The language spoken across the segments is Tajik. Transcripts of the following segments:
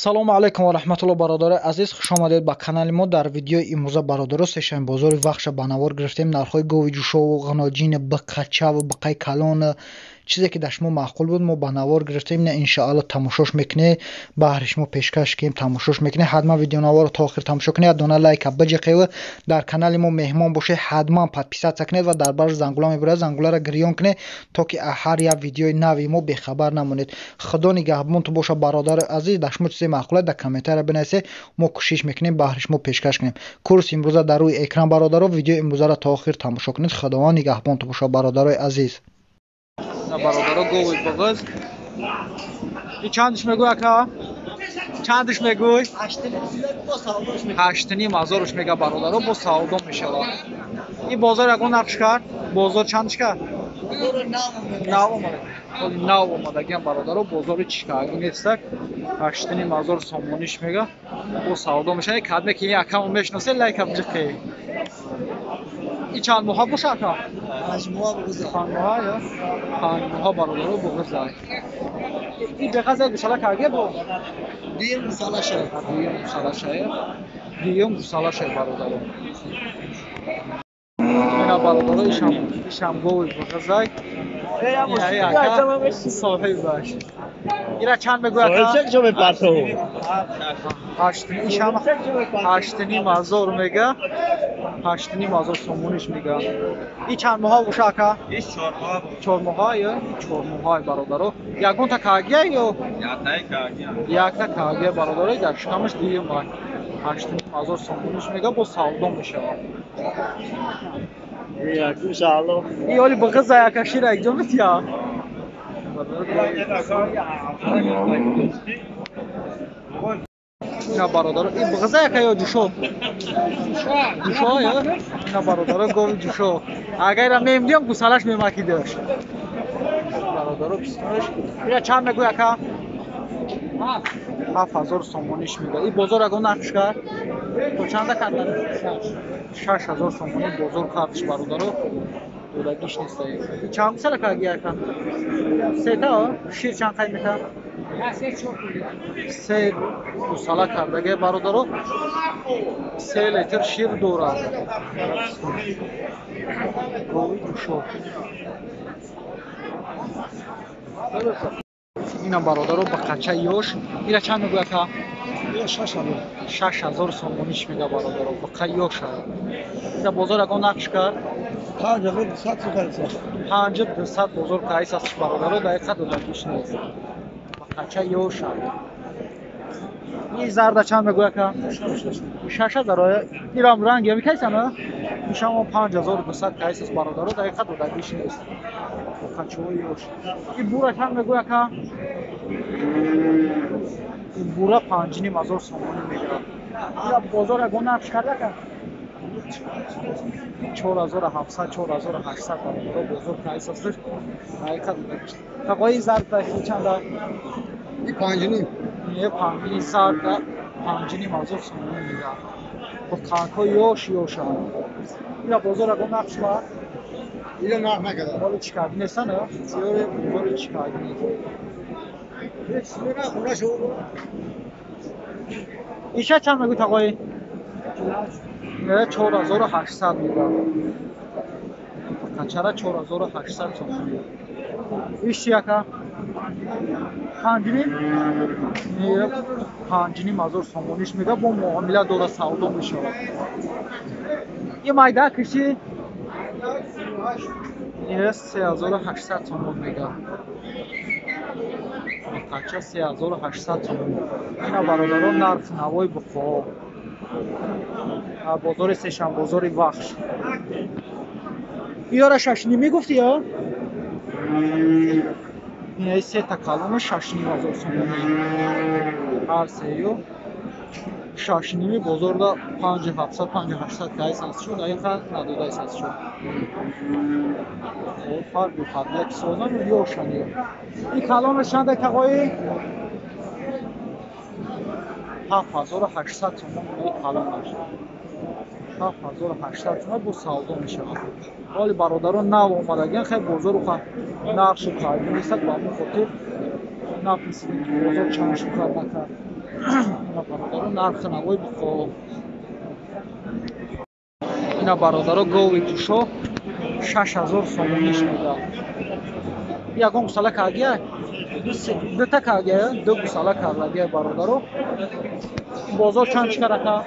Салому алайкум ва раҳматуллоҳ, бародарои азиз, хуш омадед ба канали мо. Дар видеои имрӯза, бародаро, сешанбе бозори Вахша ба навор гирифтем. Нархҳои гови ҷӯшову ғаноҷин, биқачаву биқаи калон, чизе ки дар шумо маъқул буд, мо ба навор гирифтем. Ина иншоалло тамошош мекунед, баҳри шумо пешкаш кунем, тамошош мекунед. Ҳатман видеонаворро то охир тамошо кунед, як дона лайка биҷиқеву дар канали мо меҳмон бошед, ҳатман подписаться кунед ва дар барш зангула мебурад, зангуларо гирён кунед, то ки ҳар як видеои нави мо бехабар намонед. Худо нигаҳбонтон бошад, бародари азиз. Дар шумо чизе маъқул дар комментария бинависед, мо кӯшиш мекунем баҳри шумо пешкаш кунем. Курс имрӯза дар рӯи экран, бародаро, видеои имрӯзаро то охир тамошо кунед. Худованд нигаҳбонтон бошад, бародарои азиз. Бародаро, гови бағыз и чандиш мегӯй, ака? Чандиш мегӯй? 8,5 ҳазорш мега, бародаро, бо савдо мешавад. И бозор ягон нақш кард? Бозор чандиш кард? Нав омада, нав омадагиам, бародаро, бозори чикаги нестак. 8,5 ҳазор сомониш мега, бо савдо мешавад. Кадме ки ин акамо мешиносе, лайка биҷиқе. И чанд моҳа боша, ака? 5 моҳа ё 5 моҳа, бародаро, буғизай. И беғаз як гусала карге бо дуюм гусала шай. Дуюм гусала шай, дуюм гусала шай, бародаро. Ина, бародаро, ишам гови буғизай. Соҳибаш ира чанд мегӯй, ака? Ишам 8,5 ҳазор мега, 8,5 ҳазор сомониш мега. И чанд моҳа боша, ака? 4 моҳа ё 4 моҳа, бародаро. Ягонта кагия ё якта кагия, бародаро, дар шикамаш дуюм. 8,5 ҳазор сомониш мега, бо савдо мешавад. И оли бағиза, яка шира якҷо метия. Ина, бародаро, и бағиза, яка, ё ҷушо? Ҷушо ё? Ина, бародаро, гови ҷушо. Агар мемдиям, гусалаш мемакидаш, бародаро, пистонаш. Ира чанд мегӯй, ака? 7000 сомониш мега. И бозор ягон нақш кард? То чанда кардан? 6000 сомонӣ бозор кардш, бародаро, додагиш неста. И чанд гусала карди, ака? Сета. Шир чанд қай мета? Се гусала кардаге, бародаро, 3 литр шир дорад гови ҷушо. Ина, бародаро, ба қача ёш. Ира чанд мегӯй, ака? 6000 сомониш мега, бародаро, биқа ёша. Ира бозор ягон нақш кард? 5200 бозор кайс аст, бародаро, дақиқа додагиш нест. Ба қача ёша. И зарда чанд мегӯй, ака? 6000. Ирам ранги ами кайсана? Ишамо 5200 кайс аст, бародаро, дақиқа додагиш нест. Қачаҳои ёш. И бура чанд мегӯй, ака? И бура 5,5 ҳазор сомонӣ мегирад. Ира бозор ягон нақш кард, ака? 4700, 4800, бародаро, бозор кайс асташ, ҳақиқат додагиш. Тақои зарда чанда? 5,5. Не, панҷини зарда 5,5 ҳазор сомонӣ мегирад. Бо қанкҳои ёш ёшанд. Ира бозор ягон нақш кард? Ира нарх накарда. Моли чӣ карди нестан? Зиёре бозори чӣ карди нест. Иша чанд мегӯй, тақои? 4800 мега. Қачара 4800 сомонӣ. Иш чи, ака? Панҷним? 5,5 ҳазор сомониш мега, бо муомила дора, савдо мешавад. И майда киши? Ина 3800 сомон мега. Қача 3800 сомон. Ина, бародарон, нарх навои буқо. Бозори сешанбе, бозори Вахш. Иёра шашнимӣ гуфтӣ ё? Инаи сета калону 6,5 ҳазор сомонӣ. Ҳар сею шашнимӣ. Бозорда 5700, 5800 кайс аст шуд, аиқа надодайс аст шуд. Фарқи фарқ созан ёшани. И калонаш чанда, тағои? 7800 сомон инаи калонаш. 7800 сомон, бо савдо мешавад. Ҳоли, бародарон, нав омадагиан, хеле бозору нархшу қайдӣ нестад, ба ҳамин хотир напурсидем, ки бозор чанд шу кард, накард. Ина бародаро нархи навои буқо. Ина бародаро гови ҷӯшо 6000 сомониш мега. Ягон гусала кардия? Дута кардия? Ду гусала кардагия бародаро. Бозор чанд чӣ карака?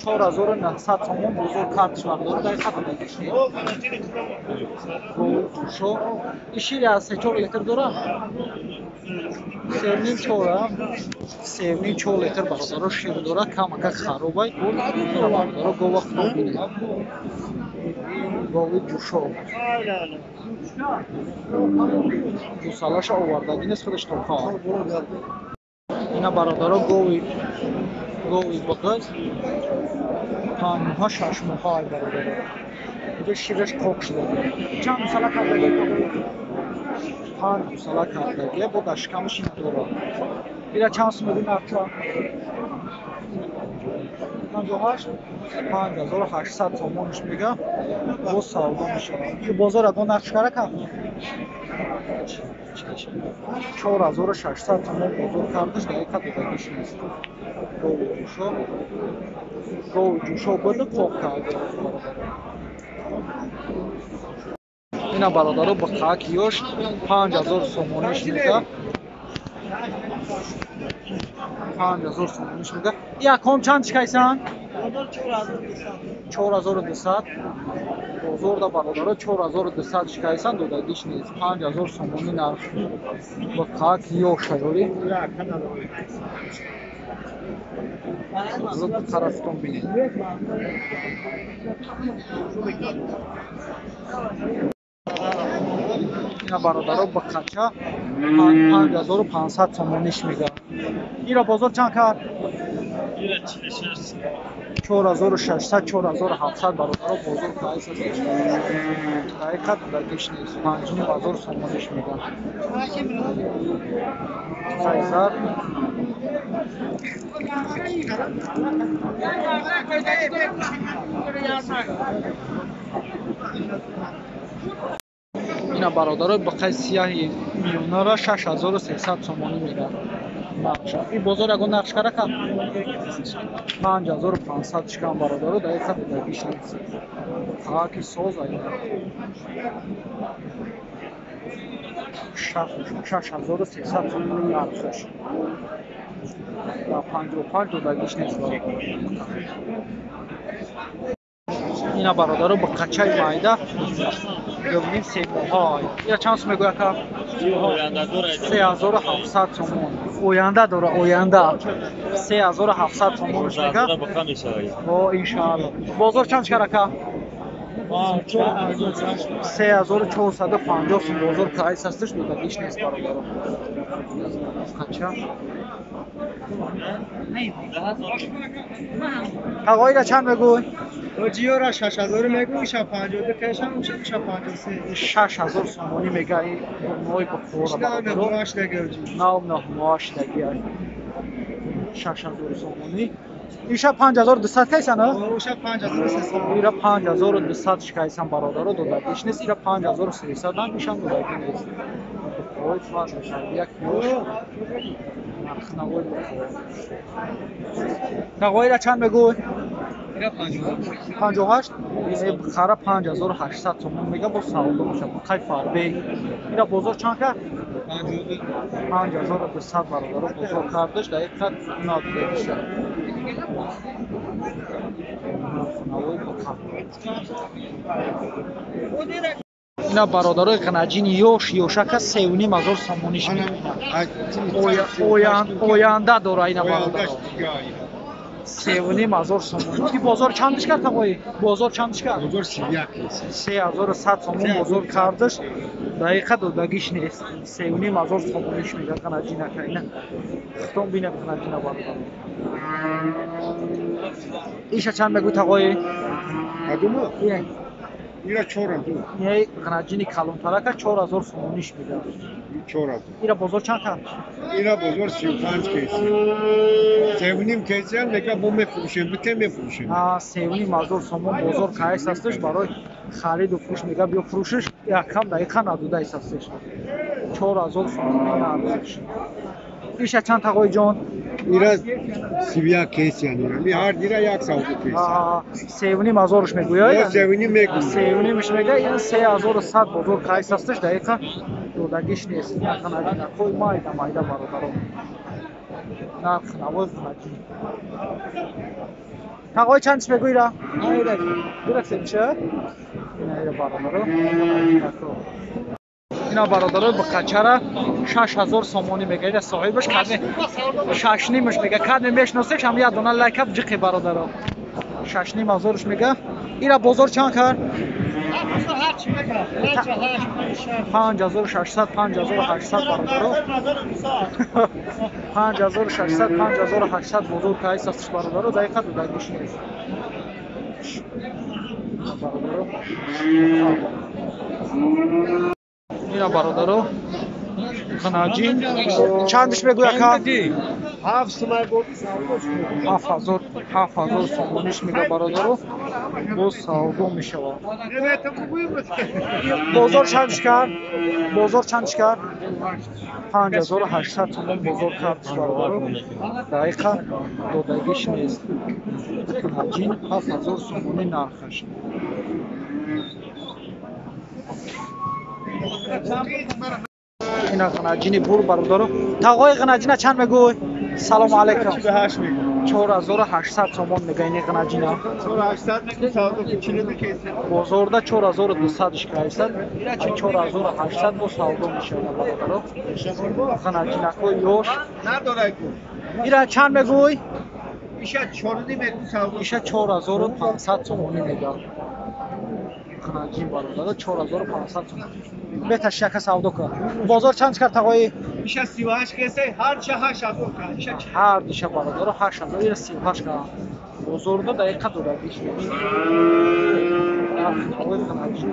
4900 сомон бозор картиш бародаро. Дар хат дагишни. Гови ҷӯшо. Ишири аз 3-4 литр дора? 3,5-4, 3,5-4 литр бародаро шир дора, камака харобай. Ина бародаро гова худо бинед. Гови ҷӯшо. Гусалаша овардагӣ нест, худаш тоқа. Ина бародаро гови буғиз 5 моҳа 6 моҳа ай бародаро. Инҷо шираш қоқ шуда. Чанд гусала кардагӣ? 5 гусала кардагӣ, бо дар шикамаш ина дора. Ира чанд сум медӣ нархша? 58 5800 сомониш мега, боз савдо мешавад. Ки бозор ягон нарх шикара кард? 4600 сомон бозор кардаш, дақиқа додагиш нест. Гови ҷӯшо. Гови ҷӯшо буду қоқ карда. Ина бародаро буқак ёш 5000 сомониш мега. 5000 сомониш мега. Яком чанд чикайсан? 4200. Бозор да бародаро 4200 чикайсан, додагиш нест. 5000 сомони нарх. Буқак ёш айёри. Тарафтон бинед. Ина бародаро буқача 5500 сомониш мега. Ира бозор чанд кард? 4600 4700 бародаро бозор кайс аст. Дақиқа додагиш нест. 5500 сомониш мега. Қайсар. Ина бародаро буқаи сияҳи миёнара 6300 сомонӣ мега. Нақша. Ин бозор ягон нақш кара кард? 5500 шикан бародаро, дақиқа додагиш нест. Хаки соз ай. 6300 сомонӣ нархаш. 55 додагиш нест бародаро. Ина бародаро буқачаи майда бибинем се моҳа. Ира чанд сум мегӯяд ка? 3700 сомон. Оянда дора, оянда. 3700 сомонш мега. О, иншаалло. Бозор чанд шикар ака? 3450 сум бозор кайс ҳасташ, додагиш нест бародаро. Қача? Тағоира чанд мегӯй? Ҳоҷиёра 6000 мегӯй, 52 кашам, 53. 6000 сомонӣ мега ин ной бухора бародаро. Нав наҳмоаш даги 6000 сомонӣ. Иша 5200 кайсан, а? Оша 5300. Ира 5200 шикайсан бародаро, додагиш нест. Ира 5300 ам ишам додаги нест. Ой, фарқ мешавад. Як ёш нархнавои бухора. Тағоира чанд мегӯй? 58. Бухара 5800 сомон мега, бо савдо мешавад. Буқаи фарбе. Ира бозор чанд кард? 5200 бародаро бозор кардаш, дақиқа надодагиш. Нархнавои буқа. Ина бародарои ғанаҷини ёш ёшака 3500 сомониш мекунад. Оянда дора ина бародаро. 3500 сомонӣ. Ки бозор чандиш кард тағои? Бозор чандиш кард? Бозор 31. 3100 сомон бозор кардаш, дақиқа додагиш нест. 3500 сомониш мега ғанаҷинака ина. Хитон бинем ғанаҷина бародаро. Иша чанд мегӯй тағои? Кадумо? Ие. Ира 4000. Ие ғанаҷини калонтарака 4000 сомониш мега. 4000. Ира бозор чанд кард? Ира бозор 35 кеси. 3,5 кеси ҳам мега мо мефурӯшем, бите мефурӯшем. А 3500 сомон бозор кайс ҳасташ барои хариду фурӯш мега, биё фурӯшиш якам дақиқа надодаис ҳасташ. 4000 сомонӣ нархаш. Иша чанд тағои ҷон? Ира 31 кесиян ира. Ми ҳар дира як савдо кесия. 3,5 ҳазорш мегӯяд? 3,5 мегӯяд. 3,5-ш мегӯяд. Ин 3100 бозор кайс асташ, дақиқа додагиш нест. Нархнаҷинакҳои майда майда бародаро. Нарх навоз наҷин. Тағои чанд чӣ мегӯӣ ира? Ира се мешавад? Ина ира бародаро. Ина бародаро бақачара 6000 сомонӣ мега. Ина соҳибаш кадме 6,5-ш мега. Кадме мешносеш ҳам як дона лайкап ҷиқи бародаро. 6,5 ҳазорш мега. Ира бозор чанд кард? 5600, 5800 бародаро. 5600, 5800 бозор кайс астш бародаро. Дақиқа додагиш нест. Бародаро. Ина бародаро ғанаҷин чандш мегӯй ака? 7000 сомониш мега бародаро. Боз савдо мешавад. Бозор чандш кард? Бозор чандш кард? 5800 сомон бозор кард бародаро. Дақиқа додагиш нест. Ғанаҷин 7000 сомонӣ нархаш. Ина ғанаҷини бур бародаро. Тағои ғанаҷина чанд мегӯй? Салому алайкум. 4800 сомон мега ини ғанаҷина. Бозорда 4200 кайсад. 4800 бо савдо мешавад бародаро. Ғанаҷинакҳои ёш. Ира чанд мегӯй? Иша 4,5 мегӯ савдо. Иша 4500 сомонӣ мега. Ғанаҷин бародаро 4500 сомон. Беташ яка савдо кун. Бозор чанд кард тағои? Иша 38 кесе, ҳар ча 8000 кард. Иша ҳар диша бародаро 8000, ира 38 кард. Бозорда дақиқа додагиш нест. Нархи ғанаҷин.